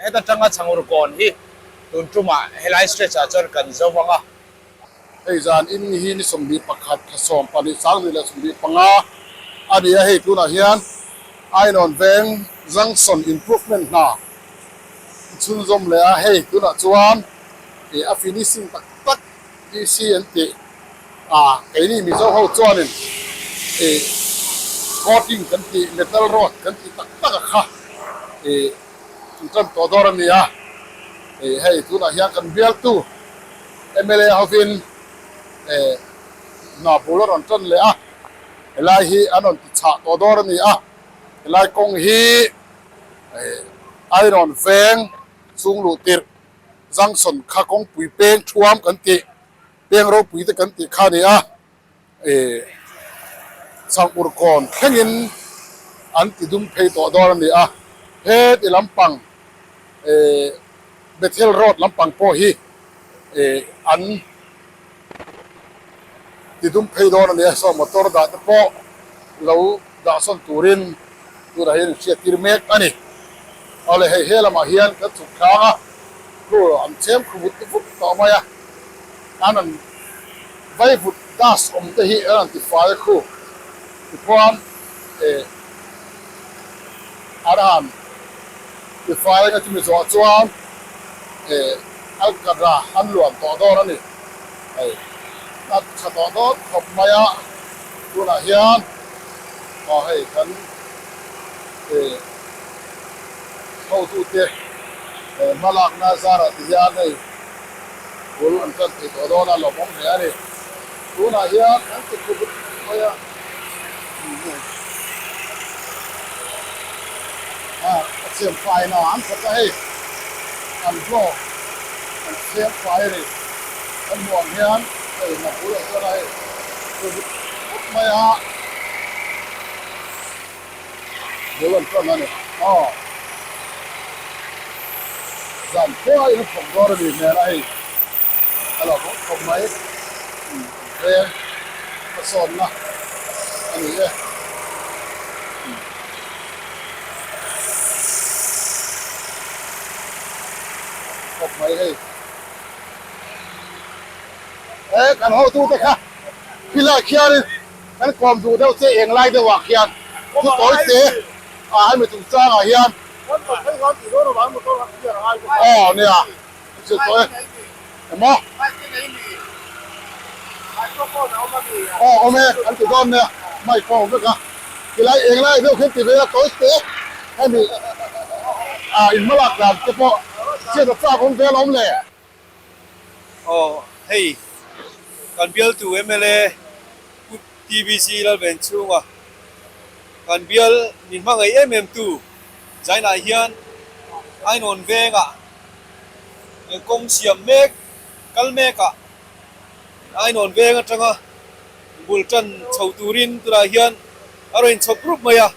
Heta tanga Chhangur kawn hi tun tumah helai stretch ah chuan kan zo vang a. Hei zan in hi ni 21 thla 12 2025 a ni a, hei tunah hian Ainawn Veng Junction Improvement hna chhunzawm leh a, hei tunah chuan ih a finishing tak tak DC an tih a, keini Mizo ho chuanin ih coating kan tih metal rod kan tih tak tak a kha ih an tan tawh dawn a ni a, ih hei tunah hian kan bialtu mla hovin eh hna bul a rawn tan leh a, helai hi an rawn ti chhah tawh dawn a ni a, helai kawng hi eh Iron veng chung luh tirh junction kha kawngpui peng thuam kan tih peng ropui te kan tih kha a ni a. Ih Changpur kawn thlengin an ti dum phei tawh dawn a ni a, heti lampang ih Bethel Road lampang pawh hi ih an ti dum phei dawn a ni a, saw motor dah te pawh lo dah sawn turin tunah hian in hriat tir mek a ni. Awle hei he lamah hian kan chhuk tlang a, khu an chhem khu vut vut tawh mai a, an an. Vaivut dust awm te hi an rawn ti fai a khu tichuan eh an han ti fai anga chumi zawh chuan eh alkatra an luan tawh dawn a ni. Hei a tha tawh dawn khawp mai a, tunah hian aw hei kan eh hotute eh hmalakna zarah ti hian hei. Bul an tan thei tawh dawn a, lawmawm hle a ni. Tunah hian an ti khu vut mai a, a chhiam fai na an thawk a hei, an block an chhiam fai a ni. Kan hmuh ang hian hei hna bul ah chuan a hei khu vut vut mai a. Bul an tan a ni. Aw. Zan khua in a thawk dawn a ni hmel a hei. A lo bawk khawp mai. An veng hmasawnna a ni e. Khawp mai hei. E kan hotute kha khilai khianin. Kan kawm duh deuh che eng lai deuh ah khian thu tawi te ah hemi chungchang ah hian aw nia chu tawi emaw aw awm e kan ti dawn nia mic pawh a awm vek a tilai eng lai deuh khian ti ve ila tawi te hemi ah in hmalak dan te pawh chhiat a chak awm ve alawm le. Aw hei kan bialtu mla Pu TBC Lalvenchhunga kan bial min hmangaih em em tu Zainah hian Ainawn vengah kawng siam mek kal mekah Ainawn veng atanga bul tan chho turin tunah hian a rawn inchhawp rup mai a,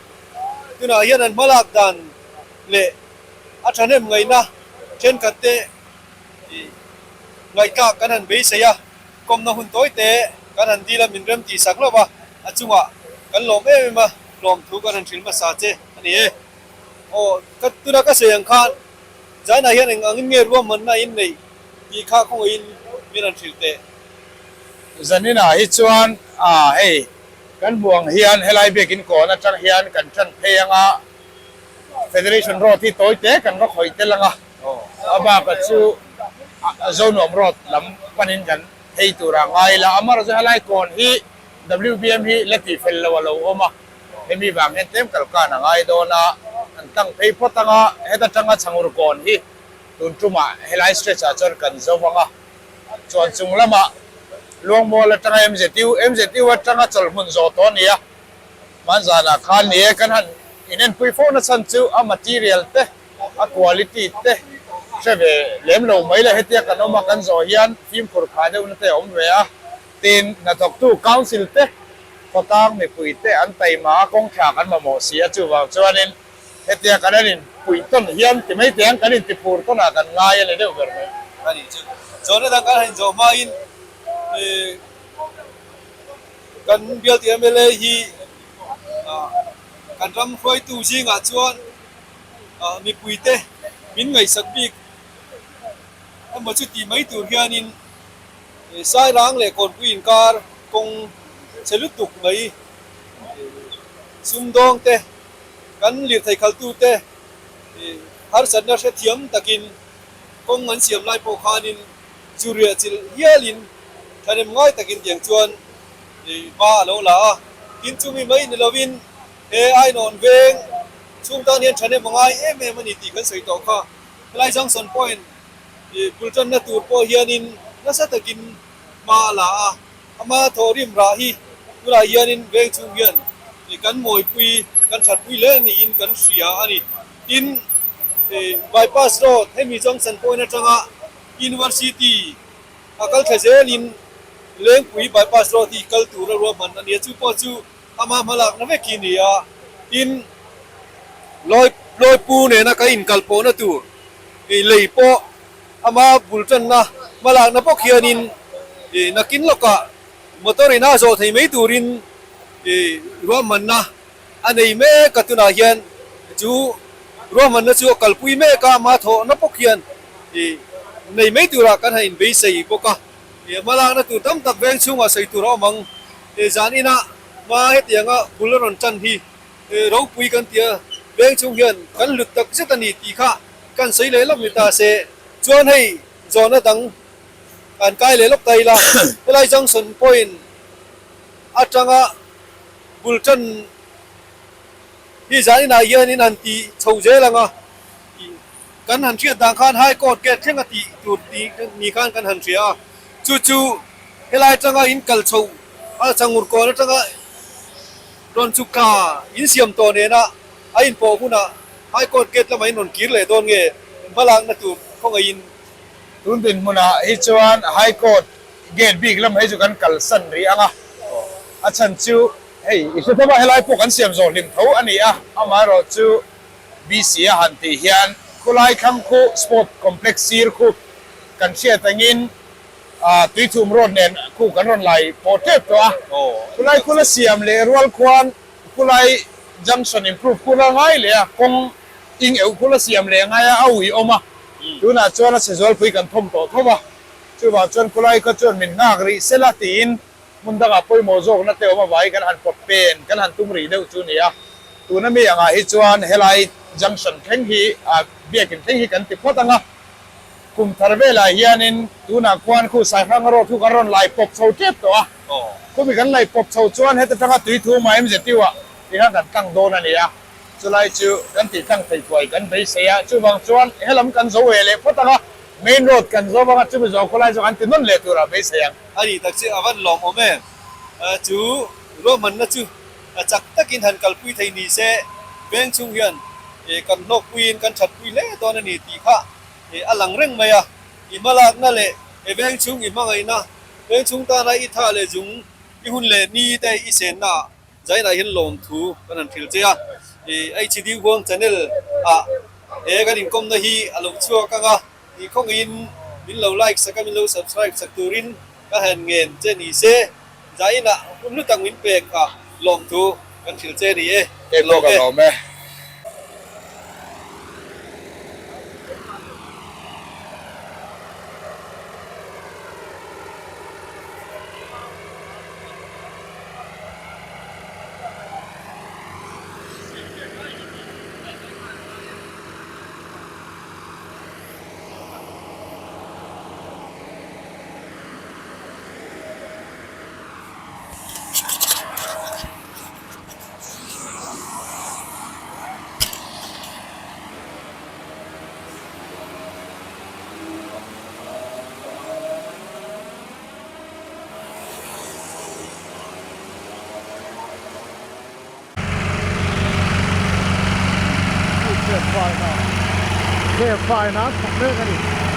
tunah hian an hmalak dan leh a thahnem ngaihna thenkhat te Ngaihthlak kan han beisei a, kawmna hun tawi te kan han dil a, min rem tih sak lo va, a chungah kan lawm em em a, lawmthu kan han hrilh hmasa che a ni e. Aw, ka tuna ka sawi ang khan Zainah hian eng angin nge ruahmanna in neih tih kha khawngaihin min han hrilh teh. Zaninah hi chuan hei kan hmuh ang hian helai biakin kawn atang hian kan tan phei anga Federation Road hi tawi te kan va khawih tel anga. A baka chu Zonuam Road lam panin kan phei tur a ngai la, amaherawhchu chu helai kawn hi WBM hi la tih fel lo a lo awm a, hemi vang hian tlem kal kan a ngai dawn a, an tlang phei phawt anga heta tanga Chhangur kawn hi tun tumah helai stretch ah chuan kan zo vang a, chuan chung lamah Luangmual atanga MZU, MZU atanga chawlhmun zawh tawh a ni a, hmanzanah khan ni e kan han inenpui fo na chhan chu a material te. A quality te hre ve lem lo mai le, hetia kan awm a kan zawh hian fimkhur phah deuhna te a awm ve a, tin hnathawktu council te khawtlang mipui te an taima a kawng thla kan mamawh si a, chuvang chuanin hetia kan an inpuih tawn hian ti mai teh ang kan intiphur tawnah kan ngai a ni deuh ber mai. A nih chu. Zawhna dang kan han inzawh hmain kan bialtu mla hi kan ram hruaitu zingah chuan mipuite min ngaihsak bik emaw chu tih mai tur hianin Sairang leh Kawnpui inkar kawng chhe lutuk mai sumdawng te kan lirthei khaltu te harsatna hrethiam takin kawng an siam lai pawh khanin chu riah chilh hialin thahnem ngai takin tiang chuan hma a lo la a. Tin chumi mai ni lovin he Ainawn veng chhung tan hian thahnem a ngai em em a ni tih kan sawi tawh kha. Helai Junction Point bul tanna tur pawh hianin nasa takin hma a la a, ama thawhrim rah hi tunah hianin veng chhung hian kan mawipui, kan thatpui hle niin kan hria a ni. Tin, Bypass Road hemi Junction Point atanga University a kal thla zelin Lengpui Bypass Road hi kal tura ruahman a ni a, chu pawh chu ama hmalakna vek hi a ni a. Tin, Lawipu nena ka inkal pawhna tur lei pawh ama bul tanna hmalakna bawk hianin nakin lawkah motor in a zawh thei mai turin ruahmanna a nei mek a, tunah hian chu ruahmanna chu a kalpui mek a, ama thawhna bawk hian nei mai turah kan han inbeisei bawk a, hmalakna tur tam tak veng chhungah sawi tur a awm ang. Zan inah hma hetianga bul a rawn tan hi ropui kan ti a, veng chhung hian kan hlut tak zet a ni tih kha kan sawi leh lawk ni ta se chuan hei zawhna dang an kai leh lawk ta ila, helai junction point atanga bul tan hi zan inah hianin han ti chho zel ang a, kan han hriat dan khan High Court gate thleng a tih tur tih ni khan kan han hria a, chu chu helai atanga in kal chho a Changur kawn atanga rawn chuk thla in siam tawh nena a inpawh hunah High Court gate lamah in rawn kir leh dawn nge hmalakna tur khawngaihin. Tun dinhmunah hi chuan High Court Gate bik lam hei chu kan kalsan rih ang a, a chhan chu hei i hre tho a, helai pawh kan siam zawh hlim tho a ni a, amaherawh chu BC a han tih hian khulai thlang khu Sport Complex sir khu kan hriat angin Tuithum Road nen khu kan rawn lai pawh tep tawh a, khulai khu la siam leh rual khuan khulai junction improve khu la ngai leh a, kawng ing euh khu la siam leh ngai a, a uiawm a, tunah chuan a chhe zualpui kan thawm tawh tho a. Chuvang chuan khulai kha chuan min nghak rih sela tiin hmun dangah pawimawh zawkna te awm avangin kan han pawt pen, kan han tum rih deuh chu a ni a. Tuna mi angah hi chuan helai junction thleng hi, biakin thleng hi kan ti phawt ang a. Kum thar velah hianin tunah khuan khu Saihranga road khu kan rawn lai pawp chho tep tawh a. Khumi kan lai pawp chho chuan heta tanga tui thu mah MZU-ah tikhan kan tlang dawn a ni a. Chulai chu kan tih tlang thei thuai kan beisei a. Chuvang chuan helam kan zo ve leh phawt ang a. Main road kan zawm anga chumi zawh khawlai chu kan ti nawn leh turah beisei ang. A nih tak che a van lawm awm em? Chu ruahmanna chu chak takin han kalpui thei ni se veng chhung hian kan hlawkpuiin kan thatpui hle dawn a ni tih kha a lang reng mai a. I hmalakna leh veng chhung i hmangaihna, veng chhung tana i tha leh zung, i hun leh ni te i senna ah Zainah hian lawmthu kan han hrilh che a, HD Huang channel ah he kan inkawmna hi a lo chhuak ang a, ni khawngin min lo like sak a, min lo subscribe sak turin ka han ngen che ni se, Zainah hun hlu tak min pek a lawmthu kan hrilh che ni e. Kei pawh ka lawm e. Hei faina, faina an thawk mek a ni.